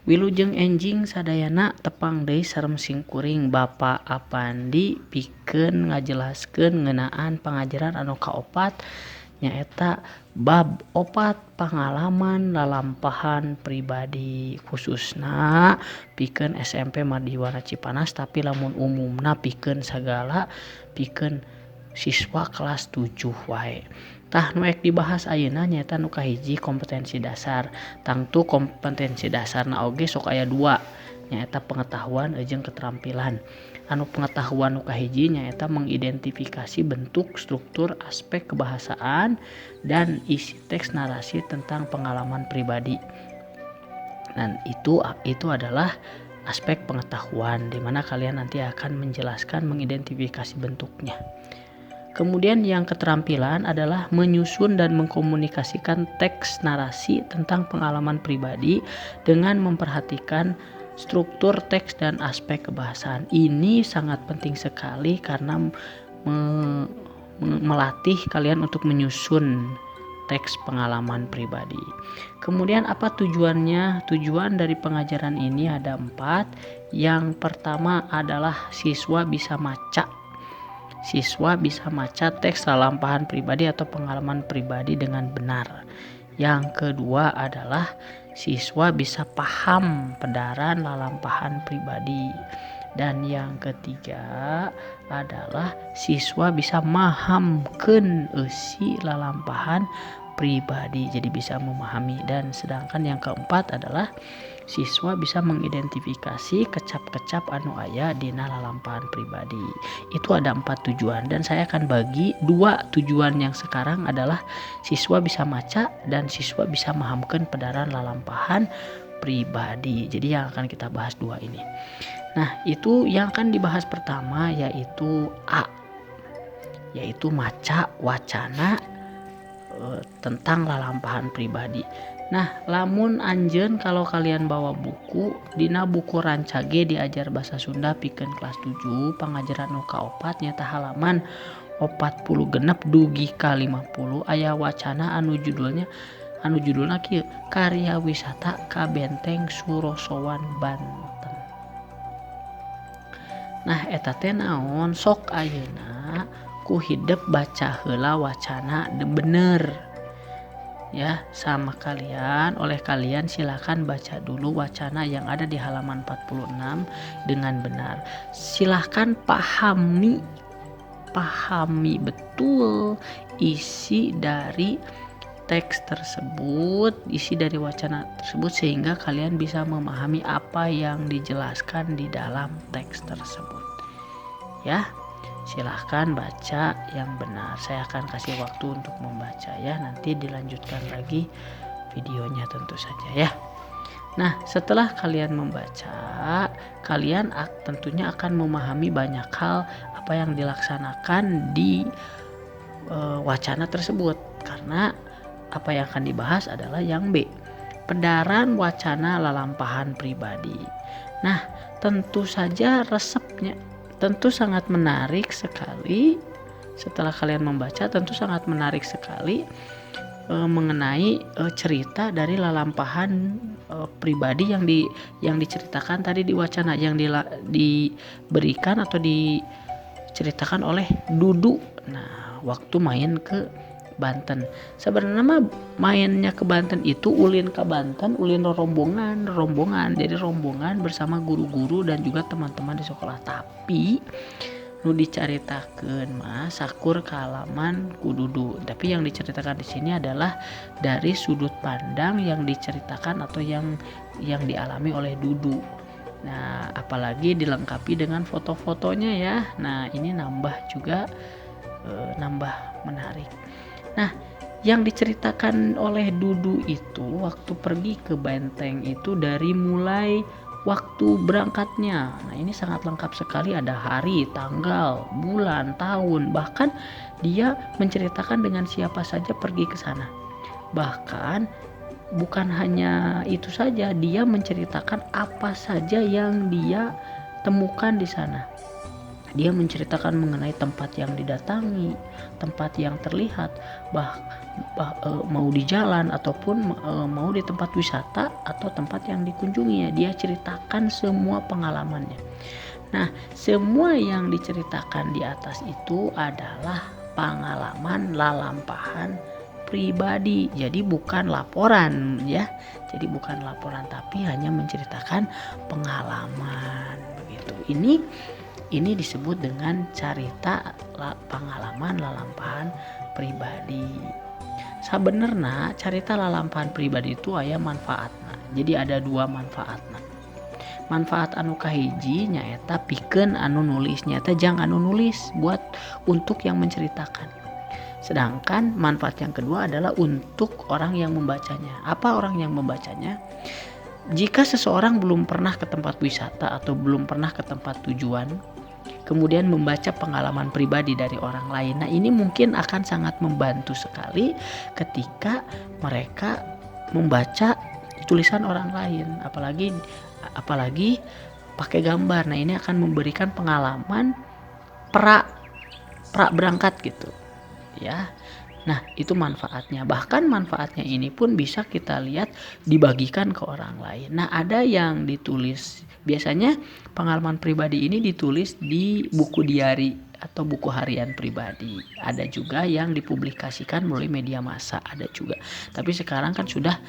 Wilujeng enjing sadayana, tepang deui sareng simkuring, Bapak Apandi, pikeun ngajelaskeun ngeunaan pangajaran anu kaopat, nyaeta bab 4, pangalaman lalampahan pribadi, khususna pikeun SMP Mardi Cipanas, tapi lamun umumna pikeun sagala, pikeun siswa kelas 7 wae. Tah, nu ek dibahas ayeuna nyaeta nu kahiji, kompetensi dasar. Tangtu kompetensi dasarna oge sok aya dua, nyaeta pengetahuan jeung keterampilan. Anu pengetahuan nu kahiji nyaeta mengidentifikasi bentuk, struktur, aspek kebahasaan, dan isi teks narasi tentang pengalaman pribadi. Dan itu adalah aspek pengetahuan di mana kalian nanti akan menjelaskan, mengidentifikasi bentuknya. Kemudian yang keterampilan adalah menyusun dan mengkomunikasikan teks narasi tentang pengalaman pribadi dengan memperhatikan struktur teks dan aspek kebahasaan. Ini sangat penting sekali karena melatih kalian untuk menyusun teks pengalaman pribadi. Kemudian apa tujuannya? Tujuan dari pengajaran ini ada 4. Yang pertama adalah siswa bisa maca. Siswa bisa maca teks lalampahan pribadi atau pengalaman pribadi dengan benar. Yang kedua adalah siswa bisa paham pedaran lalampahan pribadi. Dan yang ketiga adalah siswa bisa mahamkeun eusi lalampahan pribadi, jadi bisa memahami. Dan sedangkan yang keempat adalah siswa bisa mengidentifikasi kecap-kecap anu aya dina lalampahan pribadi. Itu ada 4 tujuan, dan saya akan bagi 2 tujuan yang sekarang adalah siswa bisa maca dan siswa bisa memahamkan pedaran lalampahan pribadi. Jadi yang akan kita bahas 2 ini. Nah, itu yang akan dibahas pertama yaitu A, yaitu maca wacana tentang lalampahan pribadi. Nah, lamun anjeun kalau kalian bawa buku, dina buku Rancage diajar bahasa Sunda pikeun kelas 7 pangajaran nu kaopat, nyaeta halaman 46 dugi ka 50, aya wacana anu judulna kieu, karya wisata ka Benteng Surosowan, Banten. Nah, eta teh naon? Sok ayeuna ku hidep baca heula wacana bener ya sama kalian, oleh kalian silakan baca dulu wacana yang ada di halaman 46 dengan benar. Silahkan pahami, pahami betul isi dari teks tersebut, isi dari wacana tersebut, sehingga kalian bisa memahami apa yang dijelaskan di dalam teks tersebut. Ya, silahkan baca yang benar. Saya akan kasih waktu untuk membaca ya, nanti dilanjutkan lagi videonya tentu saja ya. Nah, setelah kalian membaca, kalian tentunya akan memahami banyak hal apa yang dilaksanakan di wacana tersebut, karena apa yang akan dibahas adalah yang B, pedaran wacana lalampahan pribadi. Nah, tentu saja resepnya tentu sangat menarik sekali. Setelah kalian membaca, tentu sangat menarik sekali mengenai cerita dari lalampahan pribadi yang diceritakan tadi di wacana yang diberikan atau diceritakan oleh Dudu. Nah, waktu main ke Banten. Sebenarnya mah mainnya ke Banten itu ulin ke Banten, ulin rombongan, rombongan. Jadi rombongan bersama guru-guru dan juga teman-teman di sekolah. Tapi nu dicaritakeun mah sakur kaalaman ku Dudu. Tapi yang diceritakan di sini adalah dari sudut pandang yang diceritakan atau yang dialami oleh Dudu. Nah, apalagi dilengkapi dengan foto-fotonya ya. Nah, ini nambah juga, nambah menarik. Nah, yang diceritakan oleh Dudu itu waktu pergi ke benteng itu dari mulai waktu berangkatnya. Nah, ini sangat lengkap sekali, ada hari, tanggal, bulan, tahun, bahkan dia menceritakan dengan siapa saja pergi ke sana. Bahkan bukan hanya itu saja, dia menceritakan apa saja yang dia temukan di sana. Dia menceritakan mengenai tempat yang didatangi, tempat yang terlihat, bah, bah mau di jalan ataupun mau di tempat wisata atau tempat yang dikunjungi ya. Dia ceritakan semua pengalamannya. Nah, semua yang diceritakan di atas itu adalah pengalaman lalampahan pribadi. Jadi bukan laporan ya. Jadi bukan laporan, tapi hanya menceritakan pengalaman begitu. Ini disebut dengan carita pengalaman lalampahan pribadi. Sabenerna carita lalampahan pribadi itu aya manfaatna. Jadi ada dua manfaatna. Manfaat anu kahiji nyaeta pikeun anu nulis, nyaeta jang anu nulis buat untuk yang menceritakan. Sedangkan manfaat yang kedua adalah untuk orang yang membacanya. Apa orang yang membacanya? Jika seseorang belum pernah ke tempat wisata atau belum pernah ke tempat tujuan, kemudian membaca pengalaman pribadi dari orang lain, nah ini mungkin akan sangat membantu sekali ketika mereka membaca tulisan orang lain, apalagi pakai gambar. Nah, ini akan memberikan pengalaman pra pra berangkat gitu ya. Nah, itu manfaatnya. Bahkan manfaatnya ini pun bisa kita lihat dibagikan ke orang lain. Nah, ada yang ditulis, biasanya pengalaman pribadi ini ditulis di buku diari atau buku harian pribadi. Ada juga yang dipublikasikan melalui media massa, ada juga. Tapi sekarang kan sudah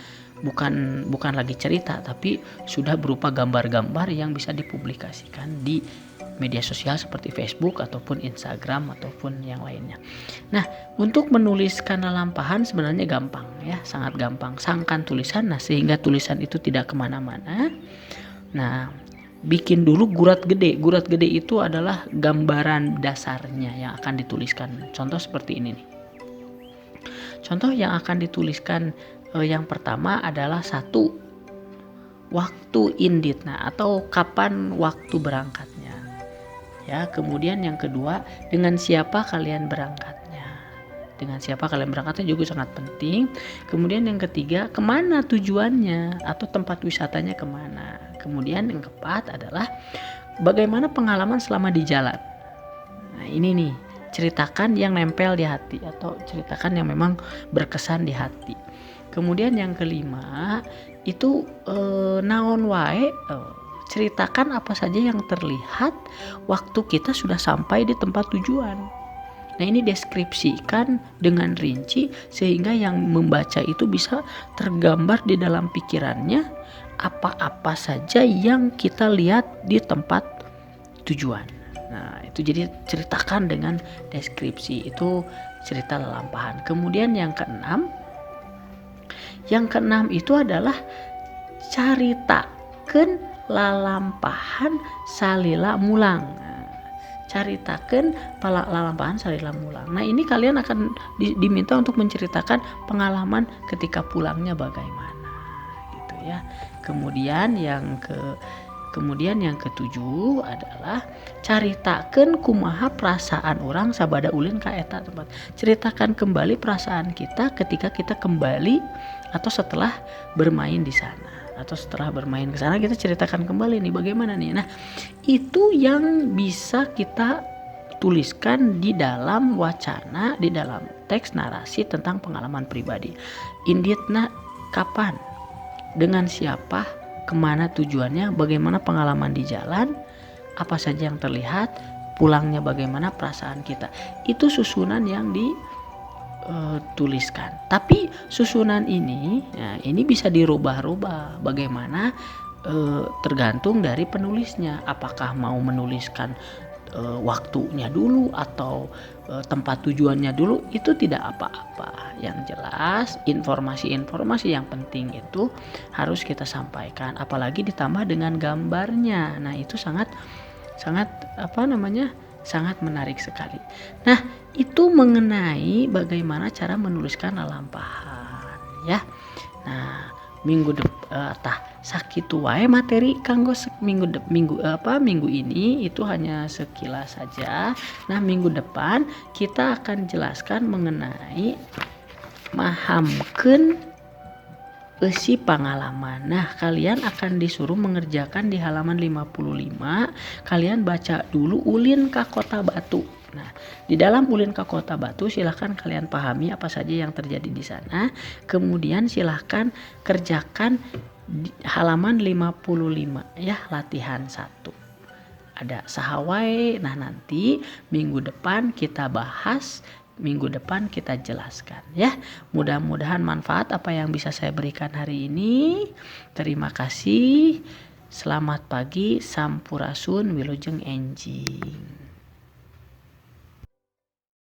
bukan bukan lagi cerita, tapi sudah berupa gambar-gambar yang bisa dipublikasikan di media sosial seperti Facebook ataupun Instagram ataupun yang lainnya. Nah, untuk menuliskan lalampahan sebenarnya gampang ya, sangat gampang. Sangkan tulisan, nah sehingga tulisan itu tidak kemana-mana. Nah, bikin dulu gurat gede. Gurat gede itu adalah gambaran dasarnya yang akan dituliskan. Contoh seperti ini nih. Contoh yang akan dituliskan yang pertama adalah satu, waktu inditna atau kapan waktu berangkatnya. Ya, kemudian yang kedua, dengan siapa kalian berangkatnya. Dengan siapa kalian berangkatnya juga sangat penting. Kemudian yang ketiga, kemana tujuannya atau tempat wisatanya kemana. Kemudian yang keempat adalah bagaimana pengalaman selama di jalan. Nah, ini nih, ceritakan yang nempel di hati atau ceritakan yang memang berkesan di hati. Kemudian yang kelima itu naon wae, ceritakan apa saja yang terlihat waktu kita sudah sampai di tempat tujuan. Nah, ini deskripsikan dengan rinci sehingga yang membaca itu bisa tergambar di dalam pikirannya apa-apa saja yang kita lihat di tempat tujuan. Nah, itu jadi ceritakan dengan deskripsi, itu cerita lalampahan. Kemudian yang keenam itu adalah caritakeun lalampahan salila mulang. Nah, caritakeun lalampahan salila mulang. Nah, ini kalian akan diminta untuk menceritakan pengalaman ketika pulangnya bagaimana gitu ya. Kemudian yang ketujuh adalah caritakeun kumaha perasaan urang sabada ulin ka eta tempat. Ceritakan kembali perasaan kita ketika kita kembali atau setelah bermain di sana atau setelah bermain ke sana, kita ceritakan kembali nih bagaimana nih. Nah, itu yang bisa kita tuliskan di dalam wacana, di dalam teks narasi tentang pengalaman pribadi. Inditna kapan, dengan siapa, kemana tujuannya, bagaimana pengalaman di jalan, apa saja yang terlihat, pulangnya bagaimana, perasaan kita. Itu susunan yang dituliskan. Tapi susunan ini, ya, ini bisa dirubah-rubah. Bagaimana tergantung dari penulisnya. Apakah mau menuliskan waktunya dulu atau tempat tujuannya dulu, itu tidak apa-apa. Yang jelas informasi-informasi yang penting itu harus kita sampaikan, apalagi ditambah dengan gambarnya. Nah, itu sangat sangat apa namanya? Sangat menarik sekali. Nah, itu mengenai bagaimana cara menuliskan lalampahan ya. Nah, minggu tah sakitu wae materi kanggo minggu apa minggu ini, itu hanya sekilas saja. Nah, minggu depan kita akan jelaskan mengenai mahamkeun Eusi pangalaman. Nah, kalian akan disuruh mengerjakan di halaman 55. Kalian baca dulu Ulin ke Kota Batu. Nah, di dalam Ulin ke Kota Batu silahkan kalian pahami apa saja yang terjadi di sana. Kemudian silahkan kerjakan di halaman 55 ya, latihan 1. Ada saha wae. Nah, nanti minggu depan kita bahas, minggu depan kita jelaskan ya. Mudah-mudahan manfaat apa yang bisa saya berikan hari ini. Terima kasih. Selamat pagi, sampurasun, wilujeng enjing.